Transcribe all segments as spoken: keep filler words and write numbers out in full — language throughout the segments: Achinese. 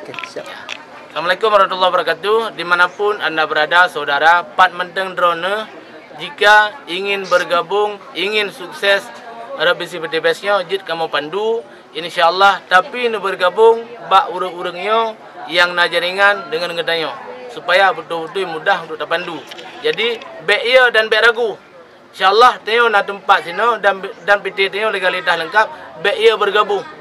Assalamualaikum warahmatullahi wabarakatuh. Dimanapun anda berada, saudara, pat mantong droeneuh, jika ingin bergabung, ingin sukses rot B C P T Best nyoe, jeuet kamoe pandu, insya Allah, tapi neubergabung bak ureuëng-ureuëng nyoe nyang na jaringan deungon geutanyoe, supaya beutôi-beutôi mudah untuk tapandu. Jadi, bék yo dan bék ragu. Insya Allah, tanyoe na teumpat sinoe dan, dan piti tanyoe legalitas leungkap, bék yo bergabung.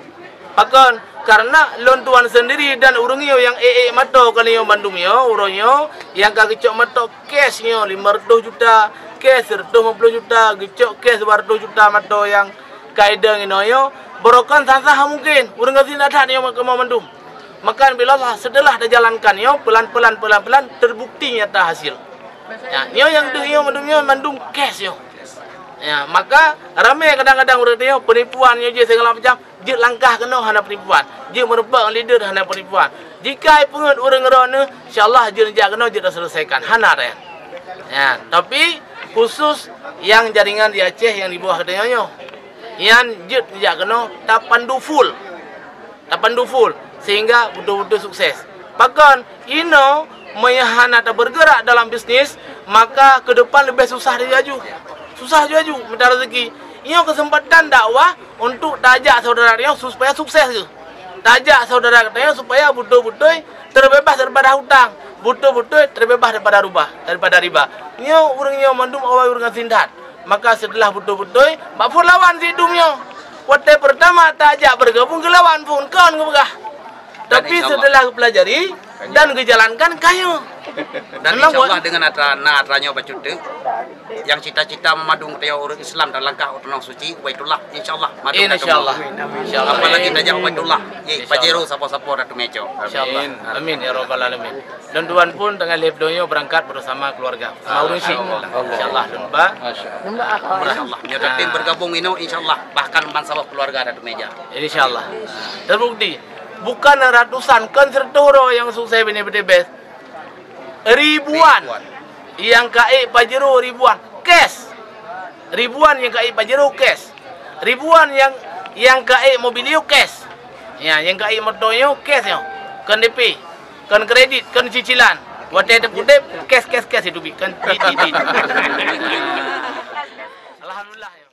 Pakon? Karena lôn tuan sendiri dan ureuëng nyoe nyang ék-ék mato kali nyoe bandum nyoe, uroe nyoe, nyang ka geucok mato cash nyoe lima ratus juta, cash seratus lima puluh juta, geucok cash dua ratus juta mato nyang ka idong inoe nyoe, barokon sah-sah mungkin, ureuëng gasien that-that nyoe kamoe bandum. Maka bila setelah tajalankan nyoe, pelan-pelan, pelan-pelan, terbukti nyata hasil. Ya, nyoe nyang deuh nyoe mandum nyoe mandum cash nyoe. Ya, maka ramé kadang-kadang ureuëng nyoe penipuan nyoe jih segala macam, jeuet langkah keunoe hana penipuan, jeuet meurumpok leader hana penipuan. Jika peungeut ureuëng ngeroe neuh, insya Allah jeuet jak keunoe jeuet taselesaikan, hana raya. Ya, tapi khusus nyang jaringan di Aceh nyang di bawah geutanyoe nyoe, nyan jeuet jak keunoe tapandu full. Tapandu full, sehingga beutôi-beutôi sukses. Pakon? Inoe meunyo hana tabergerak dalam bisnis, maka keudepan leubeh susah laju. Susah laju mita rezeki. Nyoe keuseumpatan dakwah untuk tajak saudara nyoe supaya sukses geuh. Tajak saudara geutanyoe supaya beutôi-beutôi teubeubaih daripada hutang, beutôi-beutôi teubeubaih daripada rubah, daripada riba. Nyoe ureuëng nyoe mandum awai ureuëng gasien that. Maka seuteulah beutôi-beutôi, bak phon lawan si dum nyoe. Watée peurtama tajak beugabong geulawan phon kon geupeugah. Tapi seuteulah geupeulajari dan geujalankan kayée. Dan insya Allah dengan atra, na atra nyoe bacut teuk, nyang cita-cita meumandum tanyoe ureuëng Islam dan langkah u Tanoh Suci, Baitullah, insya Allah. Insya Allah. Insya Allah. Apalagi tajak Baitullah, ye, Pajero sapo-sapo Datu Meco. Insya Allah. Amin ya rabbal alamin. Dan tuan pun tengah live donya berangkat bersama keluarga. Sama ureuëng syiek. Insya Allah. Insya Allah. Nyoe tatem bergabung inoe, insya Allah. Bahkan ban saboh keluarga Datu Meja. Insya Allah. Terbukti. Bukan ratusan, kan seratus orang yang sukses ini betul best. Ribuan. Ribuan. Yang kaik Pajero ribuan. Cash. Ribuan yang kaik Pajero cash. Ribuan yang, yang kaik mobil cash. Ya, yang kaik motor cash ya. Kan D P. Kan kredit, kan cicilan. Watée teupudeb, cash, cash, cash itu bi. Kan di, di, di. Alhamdulillah.